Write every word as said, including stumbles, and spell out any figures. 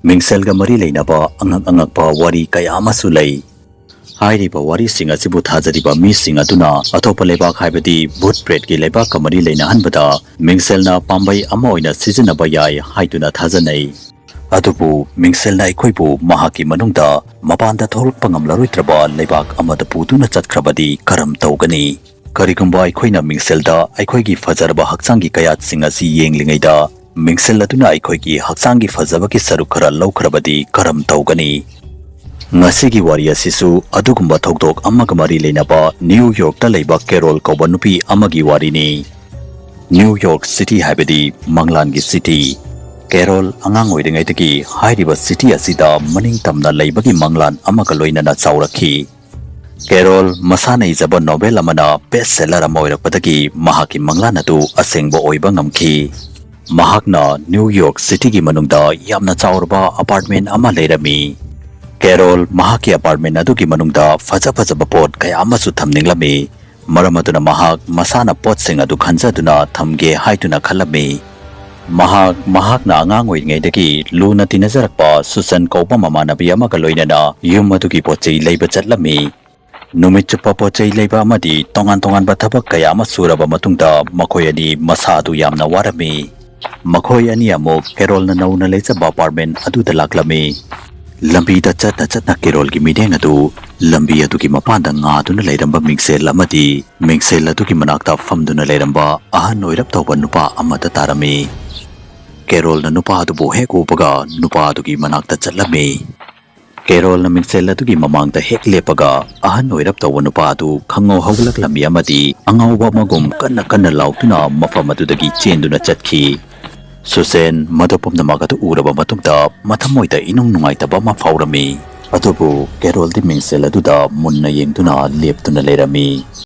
ꯃꯤꯡꯁꯦꯜꯒ ꯃꯔꯤ ꯂꯩꯅꯕ ꯑꯉꯛ ꯑꯉꯛꯄ ꯋꯥꯔꯤ ꯀꯌꯥ ꯑꯃꯁꯨ ꯂꯩ꯫ ꯍꯥꯏꯔꯤꯕ ꯋꯥꯔꯤꯁꯤꯡ ꯑꯁꯤꯕꯨ ꯊꯥꯖꯔꯤꯕ ꯃꯤꯁꯤꯡ ꯑꯗꯨꯅ ꯑꯇꯣꯞꯄ ꯂꯩꯕꯥꯛ, ꯍꯥꯏꯕꯗꯤ ꯚꯨꯠ ꯄ꯭ꯔꯦꯠꯀꯤ ꯂꯩꯕꯥꯛꯀ ꯃꯔꯤ ꯂꯩꯅꯍꯟꯕꯗ ꯃꯤꯡꯁꯦꯜꯅ ꯄꯥꯝꯕꯩ ꯑꯃ ꯑꯣꯏꯅ ꯁꯤꯖꯤꯟꯅꯕ ꯌꯥꯏ ꯍꯥꯏꯗꯨꯅ ꯊꯥꯖꯅꯩ꯫ ꯑꯗꯨꯕꯨ ꯃꯤꯡꯁꯦꯜꯅ ꯑꯩꯈꯣꯏꯕꯨ ꯃꯍꯥꯛꯀꯤ ꯃꯅꯨꯡꯗ ꯃꯄꯥꯟꯗ ꯊꯣꯛꯂꯛꯄ ꯉꯝꯂꯔꯣꯏꯗ꯭ꯔꯕ ꯂꯩꯕꯥꯛ ꯑꯃꯗ ꯄꯨꯗꯨꯅ ꯆꯠꯈ꯭ꯔꯕꯗꯤ ꯀꯔꯝ ꯇꯧꯒꯅꯤ? ꯀꯔꯤꯒꯨꯝꯕ ꯑꯩꯈꯣꯏꯅ ꯃꯤꯡꯁꯦꯜꯗ ꯑꯩꯈꯣꯏꯒꯤ ꯐꯖꯔꯕ ꯍꯛꯆꯥꯡꯒꯤ ꯀꯌꯥꯠꯁꯤꯡ ꯑꯁꯤ ꯌꯦꯡꯂꯤꯉꯩꯗ, ꯃꯤꯡꯁꯦꯜ ꯑꯗꯨꯅ ꯑꯩꯈꯣꯏꯒꯤ ꯍꯛꯆꯥꯡꯒꯤ ꯐꯖꯕꯒꯤ ꯁꯔꯨꯛ ꯈꯔ ꯂꯧꯈ꯭ꯔꯕꯗꯤ ꯀꯔꯝ ꯇꯧꯒꯅꯤ? ꯉꯁꯤꯒꯤ ꯋꯥꯔꯤ ꯑꯁꯤꯁꯨ ꯑꯗꯨꯒꯨꯝꯕ ꯊꯧꯗꯣꯛ ꯑꯃꯒ ꯃꯔꯤ ꯂꯩꯅꯕ ꯅ꯭ꯌꯨ ꯌꯣꯔꯛꯇ ꯂꯩꯕ ꯀꯦꯔꯣꯜ ꯀꯧꯕ ꯅꯨꯄꯤ ꯑꯃꯒꯤ ꯋꯥꯔꯤꯅꯤ꯫ ꯅ꯭ꯌꯨ ꯌꯣꯔꯛ ꯁꯤꯇꯤ, ꯍꯥꯏꯕꯗꯤ ꯃꯪꯂꯥꯟꯒꯤ ꯁꯤꯇꯤ꯫ ꯀꯦꯔꯣꯜ ꯑꯉꯥꯡ ꯑꯣꯏꯔꯤꯉꯩꯗꯒꯤ ꯍꯥꯏꯔꯤꯕ ꯁꯤꯇꯤ ꯑꯁꯤꯗ ꯃꯅꯤꯡ ꯇꯝꯅ ꯂꯩꯕꯒꯤ ꯃꯪꯂꯥꯟ ꯑꯃꯒ ꯂꯣꯏꯅꯅ ꯆꯥꯎꯔꯛꯈꯤ꯫ ꯀꯦꯔꯣꯜ ꯃꯁꯥꯅ ꯏꯖꯕ ꯅꯣꯚꯦꯜ ꯑꯃꯅ ꯕꯦꯁ ꯁꯦꯂꯔ ꯑꯃ ꯑꯣꯏꯔꯛꯄꯗꯒꯤ ꯃꯍꯥꯛꯀꯤ ꯃꯪꯂꯥꯟ ꯑꯗꯨ ꯑꯁꯦꯡꯕ ꯑꯣꯏꯕ ꯉꯝꯈꯤ꯫ ꯃꯍꯥꯛꯅ ꯅ꯭ꯌꯨ ꯌꯣꯔꯛ ꯁꯤꯇꯤꯒꯤ ꯃꯅꯨꯡꯗ ꯌꯥꯝꯅ ꯆꯥꯎꯔꯕ ꯑꯄꯥꯔꯠꯃꯦꯟ ꯑꯃ ꯂꯩꯔꯝꯃꯤ꯫ ꯀꯦꯔꯣꯜ ꯃꯍꯥꯛꯀꯤ ꯑꯄꯥꯔꯠꯃꯦꯟ ꯑꯗꯨꯒꯤ ꯃꯅꯨꯡꯗ ꯐꯖ ꯐꯖꯕ ꯄꯣꯠ ꯀꯌꯥ ꯑꯃꯁꯨ ꯊꯝꯅꯤꯡꯂꯝꯃꯤ꯫ ꯃꯔꯝ ꯑꯗꯨꯅ ꯃꯍꯥꯛ ꯃꯁꯥꯅ ꯄꯣꯠꯁꯤꯡ ꯑꯗꯨ ꯈꯟꯖꯗꯨꯅ ꯊꯝꯒꯦ ꯍꯥꯏꯗꯨꯅ ꯈꯜꯂꯝꯃꯤ꯫ ꯃꯍꯥꯛ ꯃꯍꯥꯛꯅ ꯑꯉꯥꯡ ꯑꯣꯏꯔꯤꯉꯩꯗꯒꯤ ꯂꯨꯅ ꯇꯤꯟꯅꯖꯔꯛꯄ ꯁꯨꯁꯟ ꯀꯧꯕ ꯃꯃꯥꯟꯅꯕꯤ ꯑꯃꯒ ꯂꯣꯏꯅꯅ ꯌꯨꯝ ꯑꯗꯨꯒꯤ ꯄꯣꯠ ꯆꯩ ꯂꯩꯕ ꯆꯠꯂꯝꯃꯤ꯫ ꯅꯨꯃꯤꯠ ꯆꯨꯞꯄ ꯄꯣꯠ ꯆꯩ ꯂꯩꯕ ꯑꯃꯗꯤ ꯇꯣꯉꯥꯟ ꯇꯣꯉꯥꯟꯕ ꯊꯕꯛ ꯀꯌꯥ ꯑꯃ ꯁꯨꯔꯕ ꯃꯇꯨꯡꯗ ꯃꯈꯣꯏ ꯑꯅꯤ ꯃꯁꯥ ꯑꯗꯨ ꯌꯥꯝꯅ ꯋꯥꯔꯝꯃꯤ꯫ ꯃꯈꯣꯏ ꯑꯅꯤ ꯑꯃꯨꯛ ꯀꯦꯔꯣꯜꯅ ꯅꯧꯅ ꯂꯩꯖꯕ ꯑꯄꯥꯔꯠꯃꯦꯟ ꯑꯗꯨꯗ ꯂꯥꯛꯂꯝꯃꯤ꯫ ꯂꯝꯕꯤꯗ ꯆꯠꯅ ꯆꯠꯅ ꯀꯦꯔꯣꯜꯒꯤ ꯃꯤꯠꯌꯦꯡ ꯑꯗꯨ ꯂꯝꯕꯤ ꯑꯗꯨꯒꯤ ꯃꯄꯥꯟꯗ ꯉꯥꯗꯨꯅ ꯂꯩꯔꯝꯕ ꯃꯤꯡꯁꯦꯜ ꯑꯃꯗꯤ ꯃꯤꯡꯁꯦꯜ ꯑꯗꯨꯒꯤ ꯃꯅꯥꯛꯇ ꯐꯝꯗꯨꯅ ꯂꯩꯔꯝꯕ ꯑꯍꯟ ꯑꯣꯏꯔꯞ ꯇꯧꯕ ꯅꯨꯄꯥ ꯑꯃꯗ ꯇꯥꯔꯝꯃꯤ꯫ ꯀꯦꯔꯣꯜꯅ ꯅꯨꯄꯥ ꯑꯗꯨꯕꯨ ꯍꯦꯛ ꯎꯕꯒ ꯅꯨꯄꯥ ꯑꯗꯨꯒꯤ ꯃꯅꯥꯛꯇ ꯆꯠꯂꯝꯃꯤ꯫ ꯀꯦꯔꯣꯜꯅ ꯃꯤꯡꯁꯦꯜ ꯑꯗꯨꯒꯤ ꯃꯃꯥꯡꯗ ꯍꯦꯛ ꯂꯦꯞꯄꯒ ꯑꯍꯟ ꯑꯣꯏꯔꯞ ꯇꯧꯕ ꯅꯨꯄꯥ ꯑꯗꯨ ꯈꯪꯉꯧ ꯍꯧꯒꯠꯂꯛꯂꯝꯃꯤ ꯑꯃꯗꯤ ꯑꯉꯥꯎꯕ ꯑꯃꯒꯨꯝ ꯀꯟꯅ ꯀꯟꯅ ꯂꯥꯎꯗꯨꯅ ꯃꯐꯝ ꯑꯗꯨꯗꯒꯤ ꯆꯦꯟꯗꯨꯅ ꯆꯠꯈꯤ꯫ ꯁꯨꯁꯦꯟ ꯃꯗꯨ ꯄꯨꯝꯅꯃꯛ ꯑꯗꯨ ꯎꯔꯕ ꯃꯇꯨꯡꯗ ꯃꯊꯃꯣꯏꯗ ꯏꯅꯨꯡ ꯅꯨꯡꯉꯥꯏꯇꯕ ꯑꯃ ꯐꯥꯎꯔꯝꯃꯤ꯫ ꯑꯗꯨꯕꯨ ꯀꯦꯔꯣꯜꯗꯤ ꯃꯤꯡꯁꯦꯜ ꯑꯗꯨꯗ ꯃꯨꯟꯅ ꯌꯦꯡꯗꯨꯅ ꯂꯦꯞꯇꯨꯅ ꯂꯩꯔꯝꯃꯤ꯫